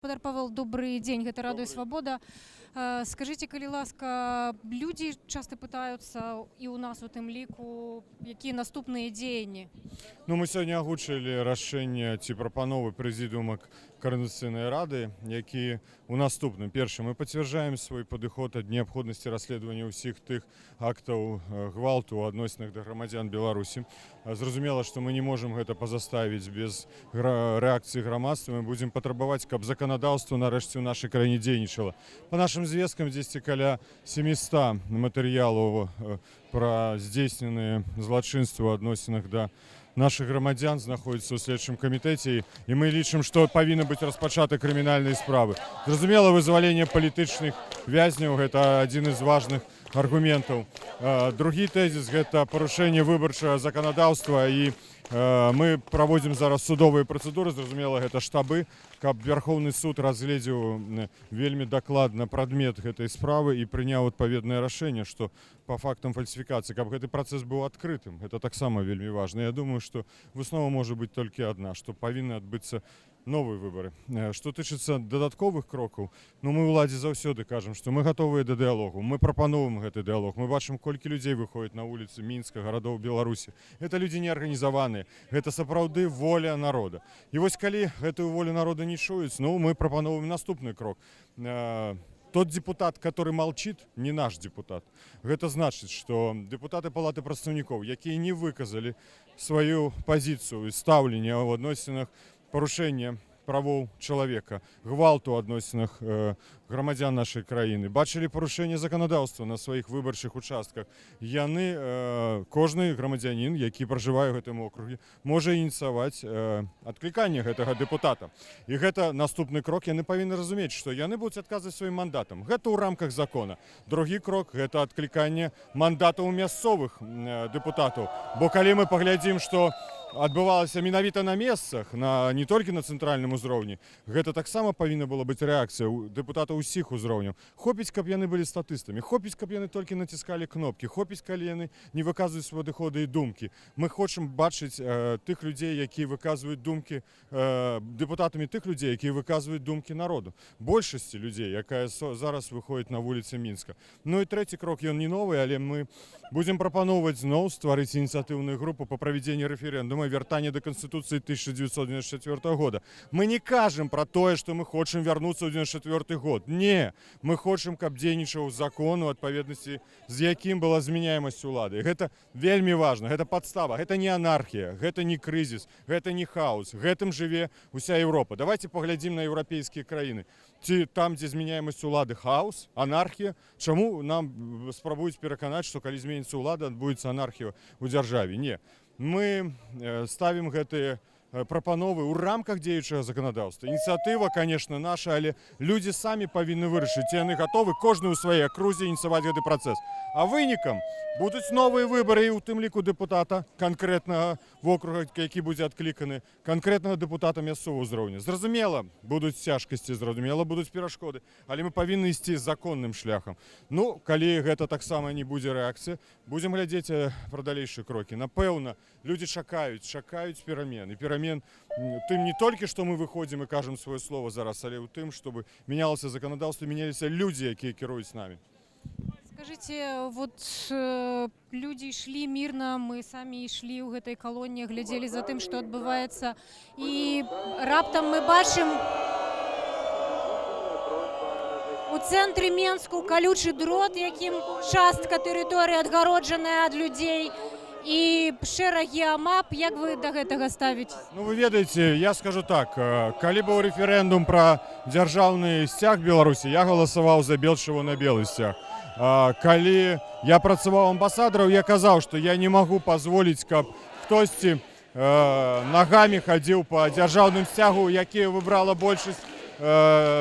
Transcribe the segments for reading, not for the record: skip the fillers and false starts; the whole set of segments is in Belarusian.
Спадар Павел, добры дзень, гэта Радыё Свабода. Скажыце, калі ласка, людзі часта пытаюцца, і ў нас у тым ліку, якія наступныя дзеянні? Ну, мы сёння агучылі рашэнне ці прапановы прэзідыума Каардынацыйнай рады, які у наступным. Першы: мы пацвярджаем свой падыход ад неабходнасці расследавання ўсіх тых актаў гвалту ў адносінах да грамадзян Беларусі. Зразумела, што мы не можам гэта пазаставіць без рэакцыі грамадства. Мы будзем патрабаваць, каб заканадаўства нарэшце ў нашай краіне дзейнічала. Па нашым звесткам, дзесьці каля 700 матэрыялаў пра здзейсненыя злачынствы ў адносінах да нашых грамадзян знаходзіцца ў следчым камітэце, і мы лічым, што павінны быць распачаты крымінальныя справы. Зразумела, вызваленне палітычных вязняў — гэта адзін з важных аргументаў. Другі тэзіс — гэта парушэнне выбарчага заканадаўства, і мы праводзім зараз судовыя працэдуры, зразумела, гэта штабы, каб Вярхоўны суд разгледзеў вельмі дакладна прадмет гэтай справы і прыняў адпаведнае рашэнне, што па фактам фальсіфікацыі, каб гэты працэс быў адкрытым. Гэта таксама вельмі важна. Я думаю, што выснова можа быць толькі адна, што павінны адбыцца новыя выбары. Што тычыцца дадатковых крокаў, ну, мы ўладзе заўсёды кажам, што мы гатовыя да дыалогу. Мы прапановваем гэты дыалог. Мы бачым, колькі людзей выходзіць на вуліцы Мінска, гарадоў Беларусі. Гэта людзі не арганізаваныя, гэта сапраўды воля народа. І вось калі гэтую волю народа не чуюць, ну, мы прапановваем наступны крок. Тот депутат, который молчит, не наш депутат. Гэта значыць, што дэпутаты Палаты прадстаўнікоў, якія не выказалі сваю пазіцыю і стаўленне ў адносінах парушэння правоў чалавека, гвалту ў адносінах грамадзян нашай краіны, бачылі парушэнне заканадаўства на сваіх выбарчых участках, яны, кожны грамадзянін, які пражывае ў гэтым округе, можа ініцыяваць адкліканне гэтага дэпутата. І гэта наступны крок. Яны павінны разумець, што яны будуць адказваць сваім мандатам. Гэта ў рамках закона. Другі крок — гэта адкліканне мандатаў мясцовых дэпутатаў. Бо калі мы паглядзім, што адбывалася менавіта на месцах, не толькі на цэнтральным узроўні, гэта таксама павінна была быць рэакцыя ў дэпутатаў усіх узроўняў. Хопіць, каб яны былі статыстамі, хопіць, каб яны толькі націскалі кнопкі, хопіць, калі яны не выказваюць свае падыходы і думкі. Мы хочам бачыць тых людзей, якія выказваюць думкі, дэпутатамі тых людзей, якія выказваюць думкі народу, большасці людзей, якая зараз выходзіць на вуліцы Мінска. Ну і трэці крок, ён не новы, але мы будзем прапаноўваць зноў стварыць ініцыятыўную групу па правядзенні рэферэндума, вяртання да Канстытуцыі 1994 года. Мы не кажам пра тое, што мы хочам вярнуцца ў 94 год. Не, мы хочам, каб дзейнічаў закон, у адпаведнасці з якім была змяняемасць улады. Гэта вельмі важна, гэта падстава, гэта не анархія, гэта не крызіс, гэта не хаос. Гэтым жыве уся Еўропа. Давайте паглядзім на еўрапейскія краіны. Ці там, дзе змяняемасць улады, хаос, анархія? Чаму нам спрабуюць пераканаць, што калі зменіцца ўлада, адбудзецца анархія ў дзяржаве? Не. Мы ставім гэтыя прапановы ў рамках дзеючага заканадаўства. Ініцыятыва, конечно, наша, але людзі самі павінны вырашыць, ці яны гатовы кожны ў сваёй акрузе ініцыяваць гэты працэс. А вынікам будуць новыя выбары, і ў тым ліку дэпутата канкрэтнага вокруга, які будзе адкліканы, канкрэтнага дэпутата мясцовага ўзроўню. Зразумела, будуць цяжкасці, зразумела, будуць перашкоды, але мы павінны ісці законным шляхам. Ну, калі гэта таксама не будзе рэакцыя, будзем глядзець пра далейшыя крокі. Напэўна, людзі чакаюць, чакаюць перамен. І перамен тым не толькі, што мы выходзім і кажам сваё слово зараз, але ў тым, чтобы мянялася заканадаўства, мяняліся людзі, якія кіруюць намі. Скажыце, вот людзі ішлі мірна, мы самі ішлі ў гэтай калоне, глядзелі за тым, што адбываецца, і раптам мы бачым у цэнтры Менску калючы дрот, якім частка тэрыторыі адгароджаная ад людзей, і шэрагі АМАП. Як вы да гэтага ставіцеся? Ну, вы ведаеце, я скажу так, калі быў рэферэндум пра дзяржаўны сцяг Беларусі, я галасаваў за бел-чырвона-белы сцяг. Калі я працаваў амбасадарам, я казаў, што я не магу пазволіць, каб хтосьці нагамі хадзіў па дзяржаўным сцягу, які выбрала большасць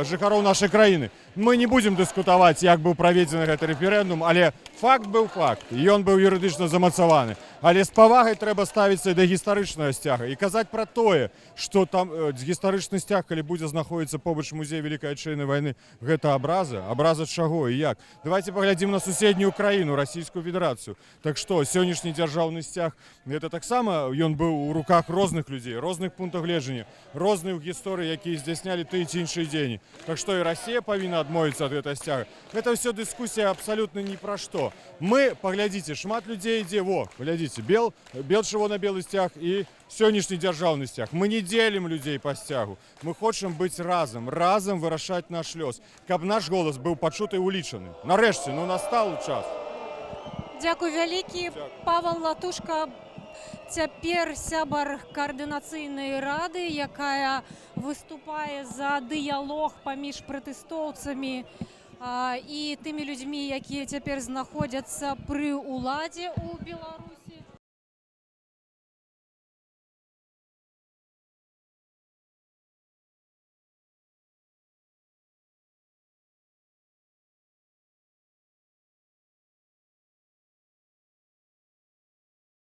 жыхароў нашай краіны. Мы не будзем дыскутаваць, як быў праведзены гэты рэферэндум, але Факт быў факт, і ён быў юрыдычна замацаваны. Але з павагай трэба ставіцца і да гістарычнага сцяга і казаць пра тое, што там гістарычны сцяг, калі будзе знаходзіцца побач музей Вялікай Айчыннай вайны, гэта абраза, абраза чаго і як? Давайте паглядзім на суседнюю краіну, Расійскую Федэрацыю. Так што, сённяшні дзяржаўны сцяг, гэта таксама ён быў у руках розных людзей, розных пунктаў гледжання, розных гісторый, якія здзяйснялі тыя ці іншыя дзеянні. Так што, і Расія павінна адмовіцца ад гэтага сцяга? Гэта ўсё дыскусія абсалютна ні пра што. Мы, паглядзіце, шмат людзей ідзе, во, глядзіце, бел чырвона-белы сцяг і сённяшні дзяржаўны сцяг. Мы не дзелім людзей па сцягу. Мы хочам быць разам, разам вырашаць наш лёс, каб наш голас быў пачуты і улічаны. Нарэшце, ну, настаў час. Дзякуй вялікі. Дзякуй. Павел Латушка, цяпер сябар Каардынацыйнай рады, якая выступае за дыялог паміж пратэстоўцамі і тымі людзьмі, якія цяпер знаходзяцца пры ўладзе ў Беларусі.